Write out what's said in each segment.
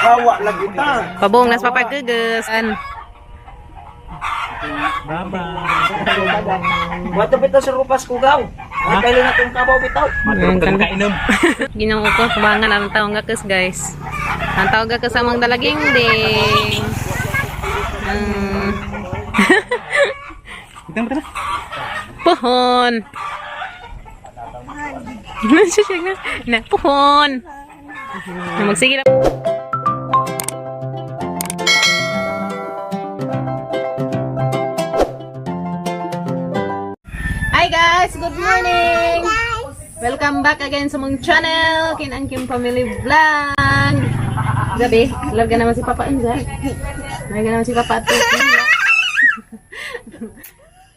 Hawa lagi ta. Pabong nas papagugas. An. Wato bitaw sa rupas kugaw. Ay kailo na tong kabaw bitaw. Kainom. Ginoo ko kumangan ang taong gakas, guys. Ang tawag gakas amang dalaging ding. Puhon. Na puhon. Magsige na. Hi guys, good morning. Welcome back again sa mong channel, Kin ang Kim Family Vlog. Gabi, larga naman si Papa Enza. Larga naman si Papa at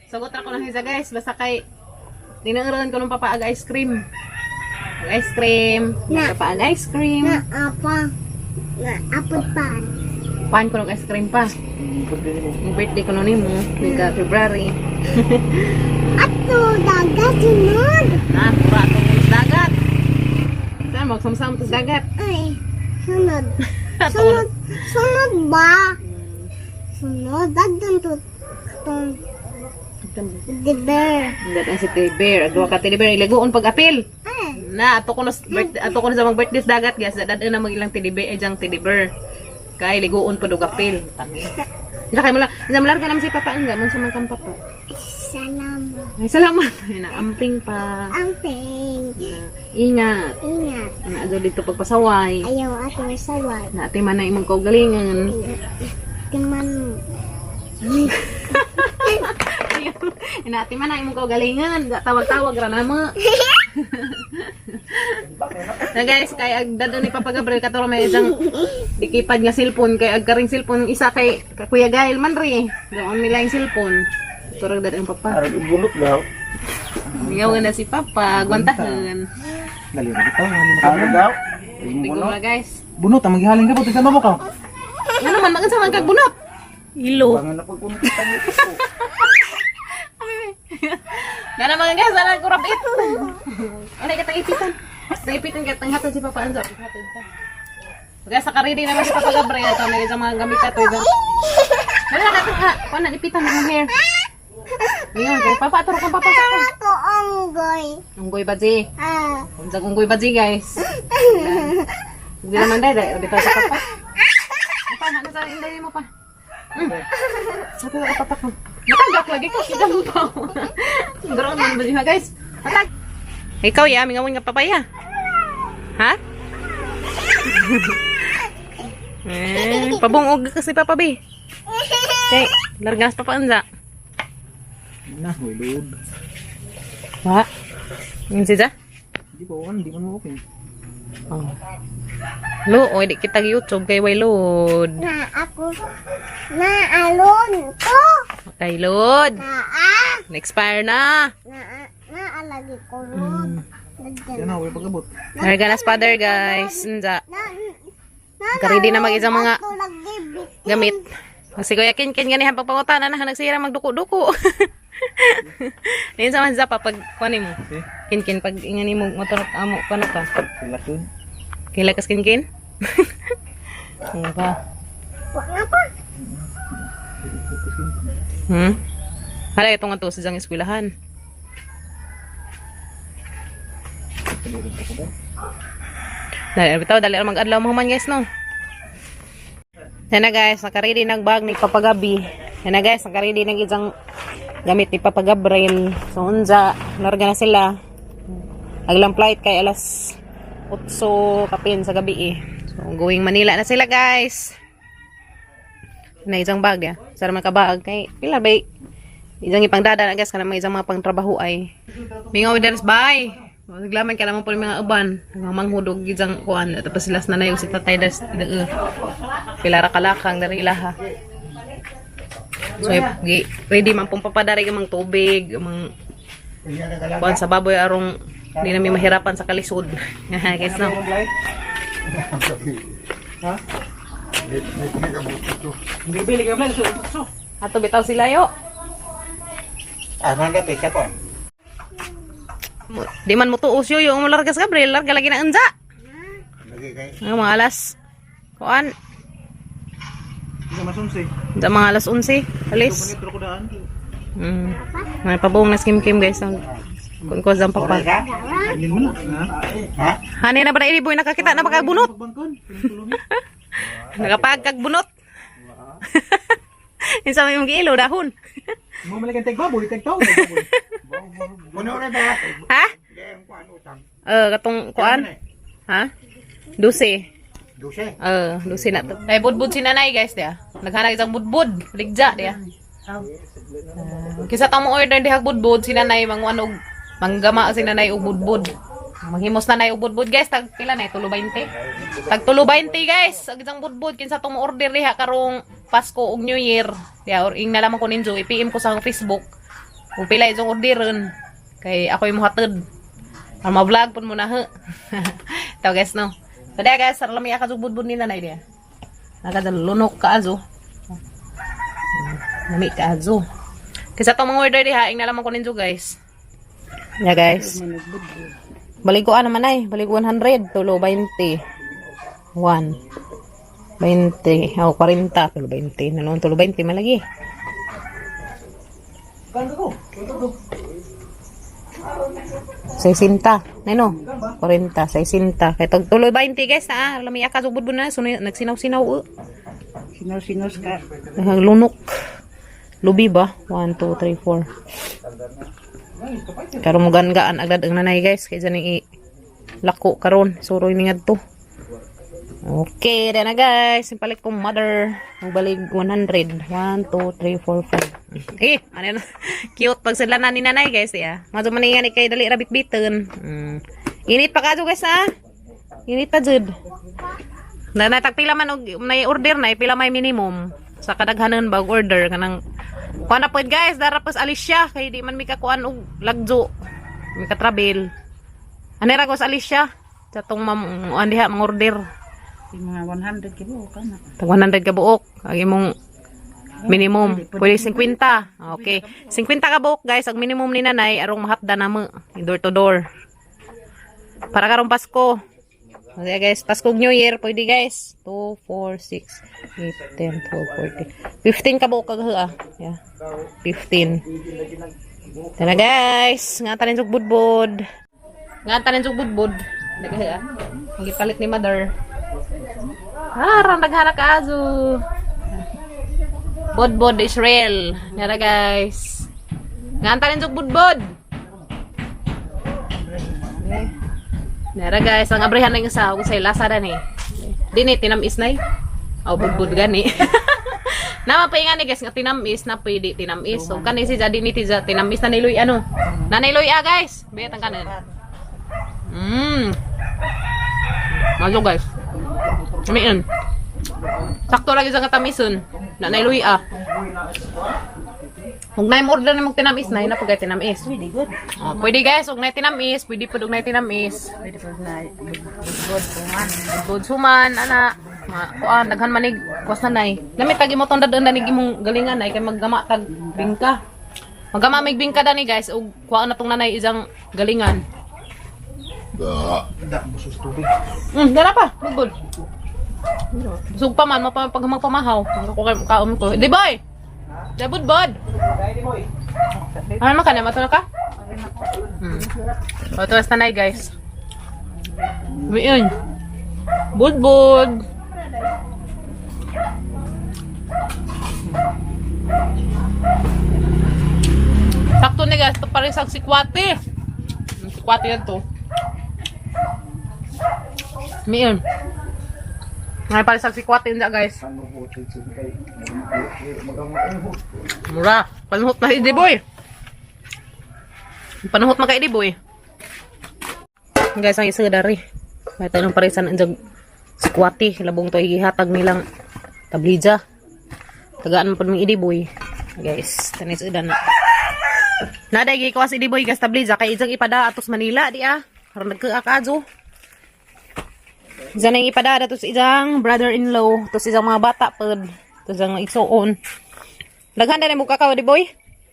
Sagot ako ng isa guys, basta kay dinaroon ko ng Papa ag ice cream. Ag ice cream, Na. Papa ag ice cream. Na apa? Na apot pa. Pan ko ng ice cream pa. Yung birthday ko noon mo, nagka February. Ato dagat sunod. Ah, pura atong dagat. Saan magsamsam tas dagat? Ay, sunod. Sunod, sunod ba? Sunod dagdan to tong the bear. Dagat si Teddy Bear. Agwa ka Teddy Bear, ilagoon pag apil. Ay, Na, ato ko na birthday, ato ko na sa mga birthday sa dagat guys. Dadaan na mag ilang Teddy Bear, eh, jang Teddy Bear. Kay ligoon pa dog apil. Tangi. Ila kay mula, malar ka naman si Papa Angga, man sa man kang Papa. salamat. Ay, salamat. Ay, na, amping pa. Amping. Na, ingat. Ingat. Na, adto dito pagpasaway. Ayaw ato saway. Na, ate man na imong kaugalingan. Timan. Ina ate man na imong kaugalingan. Ga tawag-tawag ra na mo. Na guys, kay ag dadon ni Papa Gabriel katuro may isang dikipad nga cellphone kay ag karing cellphone isa kay Kuya Gail man ri. Doon nila yung cellphone. Turag dadon Papa. Arag ibunot daw. Ingaw na si Papa, gwantahan. Dali ra bitaw, hali Ano daw? Tigom na guys. Bunot ang maghihalin ka po tignan mo ka. Ano man magan sa man kag bunot. Ilo. Bangan na pagpunot. Nana mga guys, nana ko rabit. Ano ka ipitan? Sa ipitan ka hatod si Papa Anzo. Hatod ta. Guys, sa karidi naman si Papa Gabriel ito may isang mga gamit ato. Nana ka tang kuan na ipitan ng hair. Ngayon, kay Papa atro kang Papa sa ko. Ato onggoy. Unggoy baji. Ah. Unsang unggoy baji, guys. Hindi naman dai dai dito sa Papa. Pa, ano sa inday mo pa? Sabi ko papa ko. Matagak lagi ko kita mo pa. Drone man ba guys? Matag. Ikaw ya, mingawan nga papaya. Ha? Eh, pabungog kasi Papa B. Kay, largas Papa Anza. Na, hoy load. Wa. Yun siya? Di ba wan, di man mo okay. Oh. Lo, oy, di kita YouTube kay way load. Na ako. Na alon ko. Kay load. Na ah. Na-expire na. Na na alagi ko lod. Yan na, way pagabot. Larga na father, guys. Nza. Na na Karidi na mag-isang mga ato lagi bitin. gamit. Kasi Kuya Ken Ken ganihan pagpangutan na nagsira magduko-duko. Ngayon sa manza pa pag kuan mo. Eh? Ken Ken pag ingani mo motor amo kuan ka. Sila kun. Kila kas Ken Ken? Ano ba? Wa nga pa. Hala itong ato sa jang eskwelahan. Dali bitaw dali ra mag-adlaw mo man guys no. Yan na guys, nakaready ng bag ni Papa Gabi. Yan na guys, nakaready ng isang gamit ni Papa Gabriel. So unja, larga na sila. Aglang flight kay alas 8 kapin sa gabi eh. So going Manila na sila guys. Na isang bag ya. Sara man ka bag kay pila bay isang ipangdada na guys kana may isang mga pangtrabaho ay. Mingaw deres bay. Naglaman ka naman po yung mga uban. Mga manghudog isang kuan. Tapos sila na yung si tatay das de pila ra kalakang dari ilaha. So ready man pong papadari ang mga tubig, ang mga kuan sa baboy arong hindi namin mahirapan sa kalisod. Guys no. Hindi bili ka plan, so. Ato bitaw sila yo. Ah, mangga peka ko. Di man mo tuos yo yung largas Gabriel, larga lagi na unja. Lagi kay Ang mga alas Kuan, Hindi masunsi. sa mga alas 11, alis. Pero ko daan. May pabuong na skim kim guys. Ang kun ko zang papa. Ka? Alin mo na. Ha? Ha? Hani na ba na boy nakakita na ba bunot? Pagbangkon. Nakapagkagbunot. Isa may mong giilo dahon. Mo malikan tag baboy, tag tao. Puno na ba? Ha? Hindi, ang kuan utang. Eh, katong kuan? Ha? Duse. Duse. Eh, duse na to. Ay budbud si nanay guys dia. Naghanag isang budbud, ligja dia. Ah, kisa tang mo order diha budbud si nanay manguan og manggama si nanay og budbud. Manghimos nanay og budbud guys, tag pila na tulo 20. Tag tulo 20 guys, og isang budbud kinsa tong mo order diha karong Pasko ug New Year. Diha or ing na lamang ko ninyo, i-PM ko sa akong Facebook. Ug pila isang orderon kay ako'y mohatod. Ang ma-vlog pud mo na ha. Ito guys no. So diha guys, sarang lami ka budbud ni nanay diha. Nakadalunok ka azo. Lami ka azo. Kaysa itong mga order diha, ing nalaman ko ninyo guys. Yeah guys. Baliguan naman ay. Balig 100. Tulo 20. 1. 20. Oh, 40. Tulo 20. Nanoon tulo 20 malagi. Seisinta. Neno? 40, 60. Kaya tag tuloy 20 guys na ah. Lami ka subod na. Nagsinaw-sinaw. Sinaw-sinaw ka. Lunok. Lubi ba? 1, 2, 3, 4. Karon mo gaan agad ang nanay guys. Kaya dyan i lako karon. Suroy ni ngadto. Okay, na guys. Yung palit kong mother. Magbalik 100. 1, 2, 3, 4, 5. Eh, ano yun? Cute. Pag sila na ni nanay guys. Yeah. Mazo man ni kay dali rabit bitin. Init pa ka guys ah. Init pa jud. Na natagpila man og nay order na pila may minimum sa kadaghanon bag order kanang kuan na pod guys dara pos Alicia kay di man mi kakuan og lagjo mi ka travel ani ra ko sa Alicia sa tong mam an diha mang order. Mga 100 kilo ka na. Tag 100 ka buok ang imong minimum pwede 50. Okay, 50 ka buok guys ang minimum ni nanay arong mahapda na mo door to door para karong Pasko. Okay guys, Pasko ug New Year pwede guys. 2 4 6 8 10 12 14 15 ka buok kag ah. Yeah. 15. Tara guys, nga tanin sug budbud. Nga tanin sug budbud. Dagha ah. Ang gipalit ni mother. Ah, rang daghana ka azo. Budbud Israel. Nara guys. Nga tanin sug budbud. Nara guys, ang abrihan na yung isa, kung sa lasa dan eh. Dini, tinamis na eh. Oh, budbud gani. Nama pa nga ni guys, nga tinamis na pwede tinamis. So, kani si Jadi ni Tiza, tinamis na niloy ano. Naniloy ah guys. Biyat ang kanin. Mazo guys. Amiin. Sakto lagi sa katamison. Nanay ah. Kung na order na mong tinamis na, na pag tinamis. Pwede good. Oh, pwede guys, ug nay tinamis, pwede pud og nay tinamis. Pwede pag na good kuman. Good suman ana. Ma, kuan daghan manig kuwas na nay. Nami tag imo tong dadon danig imong galingan nay kay maggama tag bingka. Maggama mig bingka dani guys ug kuan na tong nanay isang galingan. Da, busog sa tubig. Dara pa, bugol. Busog pa man, mapa pag magpamahaw. Ako kay kaon ko. Di boy. Di bud. Ano man ka na matulog ka? O, tuwas tanay guys. Miun. Budbud. Sakto ni guys, ito pa rin sa sikwate. Ang Sikwate yan to. Miun. Ngay pala sa sikwate yun guys. Mura. Panuhot na si Boy. Panuhot na kay Boy. Guys, ang isa dari. May tanong parisan ang jag sikwate. Labong to igihatag nilang tablija. Tagaan mo po ng Boy. Guys, tanis udan na. Naday gi ko si Boy guys tablija kay ijang ipada atos Manila di ah. Karon nagkaa ka ajo. Diyan ang ipadada to sa isang brother-in-law, to sa isang mga bata pod, to sa isang igsuon. Daghan na mo kakao di boy.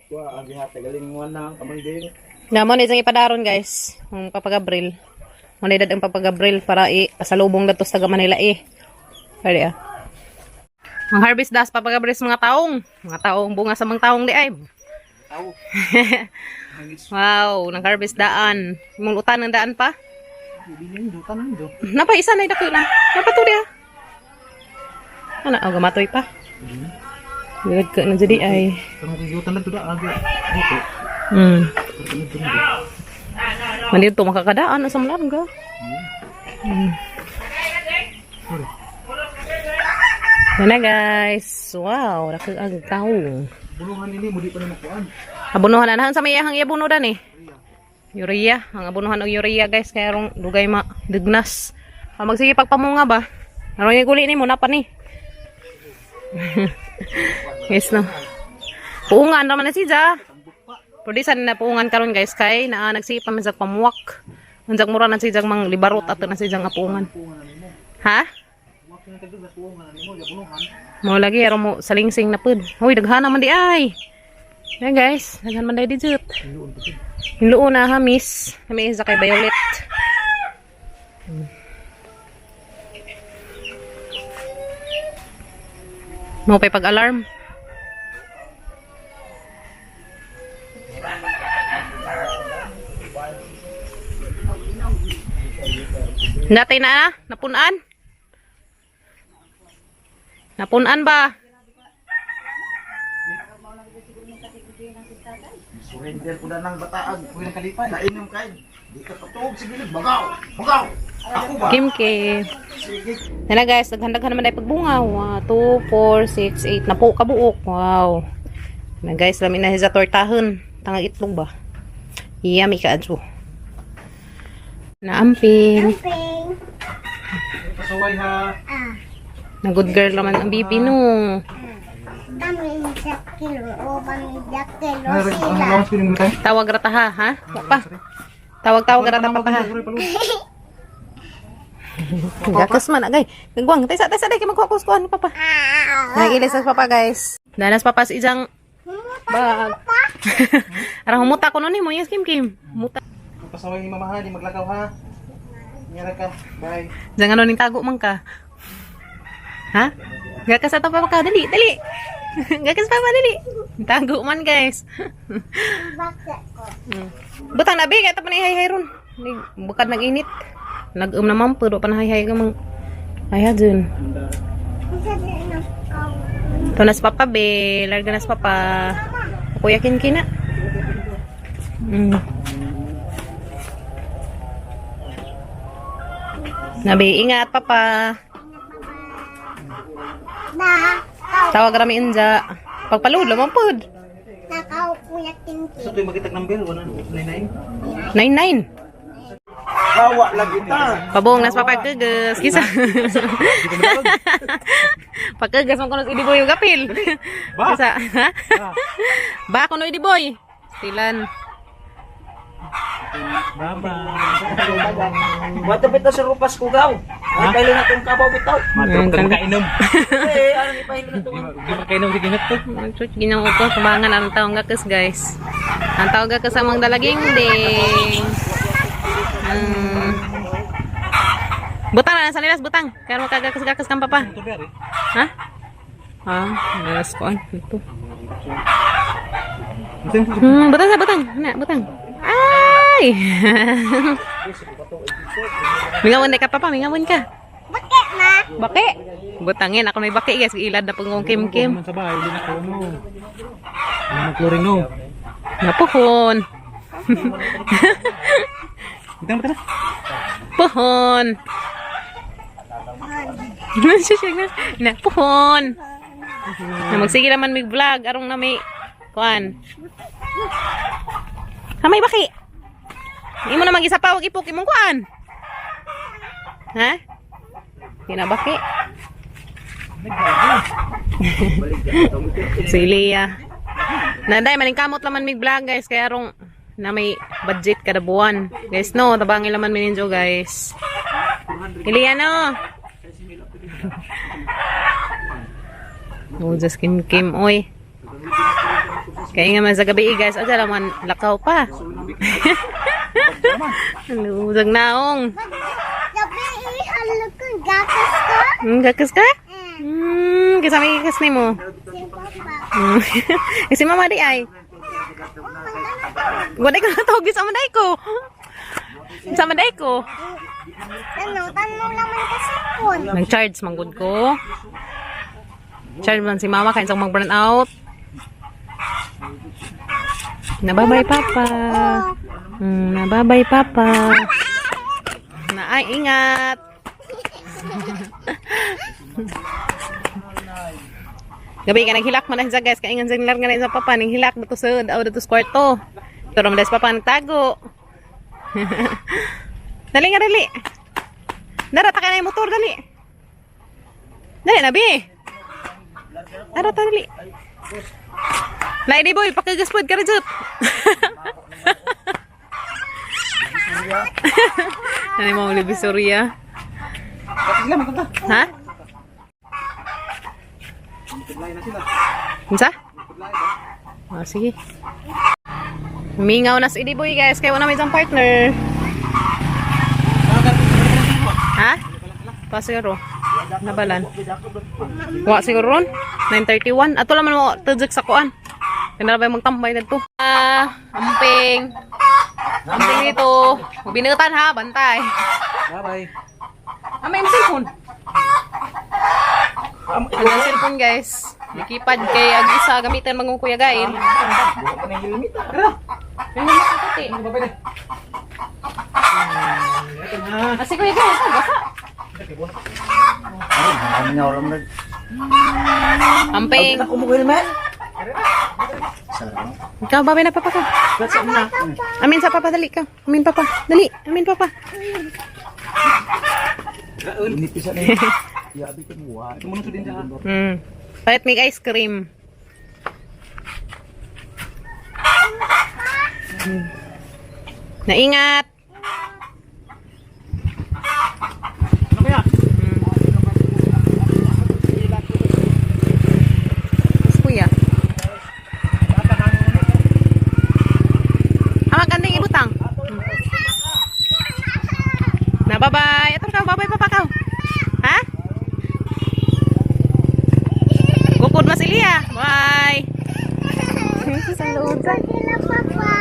Wa ang gihatag galing mo na ang kamang din. Na mo na isang ipadaron guys, ang Papa Gabriel. Mo na edad ang Papa Gabriel para i pasalubong dato sa taga Manila eh. Pwede ah. Ang harvest das papagabres mga taong. Mga taong bunga sa mga taong di ay. Wow, nang harvest daan. Imong utan ng daan pa. Napa isa na dako na. Napa to dia. Ana oh, gamatoy pa. Gud ka na jadi ay. Karon kay yutan lang to da agi. Dito. Mandir to makakadaan sa malarga. Yan na guys. Wow, dako ang taong. Bulungan nini mo di pa na makuan. Abunuhan na sa may iyang iabuno dan eh. Urea, ang abunuhan og urea guys kaya rong dugay ma dugnas. Ah, magsige pagpamunga ba? Aron yung guli ni mo na pa ni. Yes no. Puungan raman na siya. Pero di sana na puungan karon guys kay naa nagsige pa man sa pamuwak. Unjak mura na siya mang libarot ato na siya nga puungan. Ha? Mo lagi aron mo salingsing na pud. Hoy daghan naman di ay. Ayan guys, daghan man di jut. Hinluon na ha, miss. Kami isa kay Violet. Mo pa'y pag-alarm. Natay na na? Napunaan? Napunaan ba? Surrender ko na ng bataan. Kuya ng kalipay. Kainom kain. Di ka patuog. Sige lang. Bagaw! Bagaw! Ako ba? Kim Kim. Sige. Nala guys, daghan-daghan naman ay pagbunga. 1, 2, 4, 6, 8 na po kabuok. Wow. Na guys, lami na siya tortahon. Tangag itlog ba? Yummy ka adyo. Naamping. Amping. Pasaway ha. Ah, Na good girl naman ang bibi no. kami sa kilo o kami sa kilo Ang sila. lawas ko ning Tawag rata ha, ha? Wa pa. Tawag-tawag rata pa ha. Gakas man agay. Gagwang, taysa taysa day kay magkuha kuan papa. Nagilis sa papa guys. Danas papa sa isang bag. Arang humuta ko nun eh, mo yung Kim Kim. Humuta. Pasaway ni mama ha, di maglakaw ha. Ngara ka. Bye. Diyan ano ning tago man ka. Ha? Gakas ato papa ka, dali, dali. Gakas papa, dali. Tago man guys. Bakit ko? Butang na bi, kaya pa na hay ron. Bukad nag-init. Nag-um naman pero pa na hay ka mang ay dun. Isa din ang kaw. Ito na si Papa be, larga na si Papa. Kuya Kinkin na. Nabi, ingat Papa. Na, kaw. Tawag rami inja. Pagpalud, lamang pud. Na kaw kuya kinkin. So tuwing magitag ng bell, 199. 9-9. Kawa lagi ta. Pabong nas papagkagas. Kisa. Pagkagas man kuno si Idiboy yung gapil. Ba? Kisa. Ha? Ba kuno Idiboy. Stilan. Bye-bye. Wata bitaw sa rupas ko gaw. Ay pahilo na tong kabaw bitaw. Matrop ka makainom. Eh, ano ipahilo na tong Di makainom sige na to. Church ginoo ko tumangan ang taong gakas guys. Ang taong gakas amang dalaging ding. Butang na sa nilas butang. Kaya makagakas-gakas kang papa. Ito beri. Ha? Ah, nalas ko ito. Butang sa butang. Na, butang. Ay! Mingawan na ka papa, mingawan ka. Bakit ma? Baki. Butangin ako may baki guys, ilad na pangong kim-kim. Man sa bahay, hindi na ko no. Ano mag-chlorine no. Napuhon. Bitang bitang. Puhon. Na puhon. Na magsige naman mig vlog arong na may kuan. Ha may baki. Imo na mag-isa pa wag ipok imong kuan. Ha? Kinabaki. Si Leah. Nanday, maningkamot laman mig vlog guys kaya arong na may budget kada buwan. Guys, no, tabangin laman mi ninyo guys. Ilia no. Oh, just Kim Kim oy. Kaya nga man sa gabi eh, guys, adya laman lakaw pa. Ano, naong. Gabi ihalog ko gakas ko. Gakas ka? Kinsa may gikas nimo? Si Papa. Si mama di ay. Wala ko natawag sa manday ko. Sa manday ko. Tanong, tanong naman ka sa phone. Nag-charge manggod ko. Charge man si mama kaya isang mag-burn out. Nababay papa. Nababay papa. Na ay ingat. Gabi ka naghilak man na siya guys, kaingan sa nga na sa papa ning hilak dito sa aw dito sa kwarto. Pero man papa nagtago. Dali nga dali. Dara ta ka na yung motor dali. Dali na bi. Dara ta dali. Lai di boy, pakagaspod ka rin. Ano mo Libisoria? Ha? Unsa? Ah, sige. Mingaw na si Idi Boy guys, kaya wala may isang partner. Ha? Pa siguro. Nabalan. Wa siguro ron. 9:31. Ato lang man mo tudjok sa kuan. Kaya na ba magtambay didto? Ah, amping. Amping dito. Binutan ha, bantay. Bye-bye. Ah, may cellphone. Ang cellphone guys. Likipad kay ag isa gamitan mangong kuya gain. Yung helmet ako, te. Ah, si kuya gain, ito, basa. Ay, nga oram nag. Amping. Ako mo helmet. Sarap. Ikaw, babay na papa ka. Amin sa papa, dali ka. Amin papa. Dali, amin papa. Inipis na yun. Yabi ko mo. Tumunod din siya. Palit may ice cream. Naingat. Ano kaya? Mas kuya. Ah, magandang ibutang. Na bye-bye. Ato ka, bye-bye papa ka. Ha? Gukod mas Ilya. Bye. Sila Papa.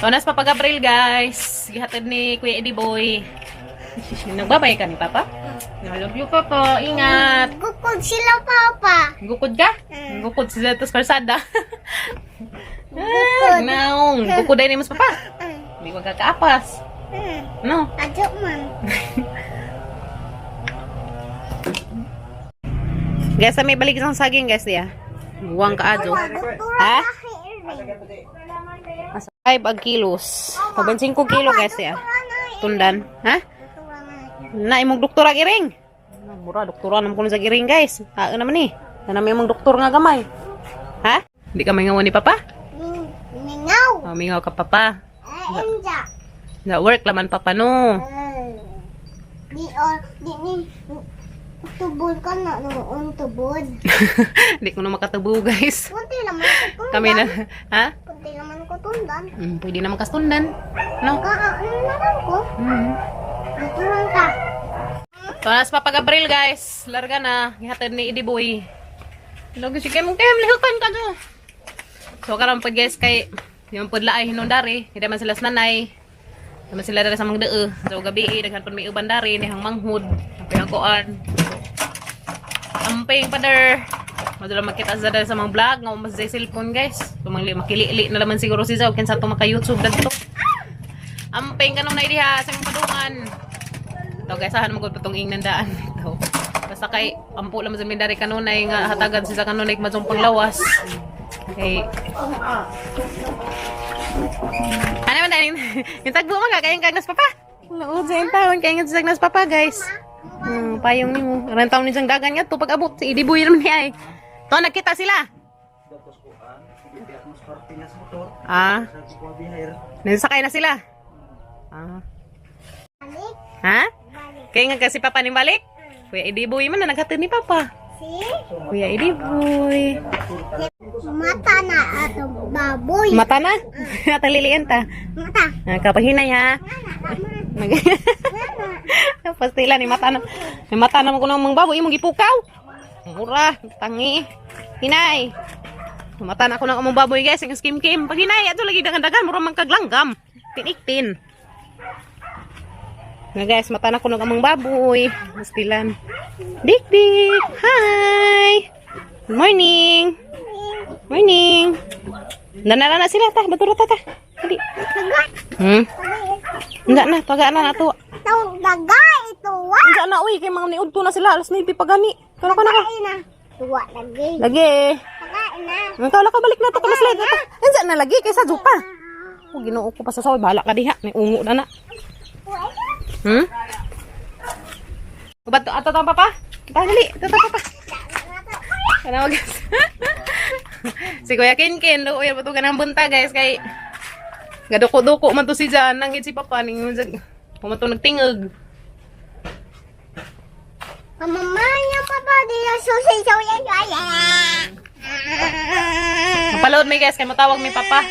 So, nas Papa Gabriel, guys. Gihatid ni Kuya Eddie Boy. Nagbabay ka ni Papa? I love you, Papa. Ingat. Gukod sila Papa. Gukod ka? Gukod sila sa kalsada. Ah, naong. Gukod ay ni mas Papa. Hindi magkakaapas. No? Adyo man. Guys, may balik isang saging, guys, diya. Buwang ka adyo. Doktora Ha? ka kay Irving. 5 ag kilos. Paban 5 kilo, guys, diya. Tundan. Ha? Doktora na. Na imong doktora giring. Mura doktora naman kuno sa giring, guys. Ah, naman ni. Na naman imong doktor nga gamay. Ha? Hindi ka mingaw ni papa? Mingaw. Oh, mingaw ka papa. Eh, inja. Na work laman papa no. Di or di ni tubod ka na noon tubod. Hindi ko na makatubo, guys. Kunti naman ko tundan. Kami na, ha? Kunti naman ko tundan. Pwede naman kasundan. No? Ka ano naman ko? Doktoran ka. Tunas Papa Gabriel, guys. Larga na. Gihatid ni Idi Boy. Lagi si Kem Kem, lihukan ka do. So karon pud guys kay yung pudla ay hinundari, hindi man sila sa nanay. Hindi man sila dara sa mangdee. So gabi eh, daghan pud may uban dari nihang manghud, pinagkuan. Amping pader. Madula makita sa dara sa mga vlog nga mas sa cellphone guys. So mangli makili-ili na laman siguro si Zao kinsa to maka YouTube dagto. Amping kanong na diha sa imong padungan. Ito guys, saan mo patong ingnan daan ito. Basta kay ampo lang sa mindari kanunay nga hatagan sila kanunay mazong panglawas. Okay. Ano man dahil yung tagbo mo ka kayong kagnas papa. Laod sa taon kay nga sa papa guys. Payong nimo. Ran taon ni siyang dagan nga to pag abot si Idiboy naman ni ay. To nagkita sila. Ah. Nasakay na sila. Ah. Balik. Ha? Balik. Kaya nga kasi papa ni balik? Kuya Idiboy man na naghatid ni papa. Si Kuya Idiboy. mata na ato baboy. Mata na. Atalilian ta. Mata. Ah, kapahinay ha. Mata. Pastila ni mata na. Ni mata na mo kuno mang baboy imong gipukaw. Mura, tangi. Hinay. Mata na ko ng among baboy, guys, ang skim kim. Pag hinay ato lagi dagan-dagan mura man kaglanggam. Tiniktin. Nga guys, mata na ko ng among baboy. Pastilan. Dik dik. Hi. Good morning. Morning. Nanala na sila ta, batura ta ta. Dali. Hindi na, taga na na to. Tong daga ito wa. Unsa na uy, kay mga niudto na sila alas 9 pa gani. Kano ka na ka? Pagkain na. Tuwa lagi. Lagi. Pagkain na. Ang kala ka balik na to ka mas na to. Unsa na lagi kaysa jupa. O Ginoo ko pa sa saway, bahala ka diha, may ungo na na. Ubat to ato tong papa. Dali, ato tong papa. Kana wag. Si Kuya Kinkin, luoy pa to kanang bunta, guys, kay gaduko-duko man to si Jan, nangit si papa ning pumato nagtingog. Mamaya papa di na susi susi susi. Mapaload may guys kay matawag may papa.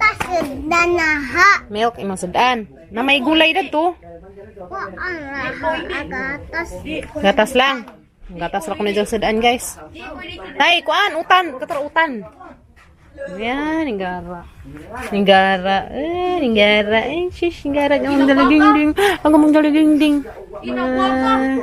Tas na ha. Milk imong sudan. Na may gulay dadto. Wa ang ha agatas. Gatas lang. Gatas ra ko ni dyan sudan, guys. Tay, kuan, utan, kator utan. Yan, ninggara. Ninggara, eh, ninggara, eh, shish, ninggara. Ang mong dalaging ding. Ang mong dalaging ding. Ah.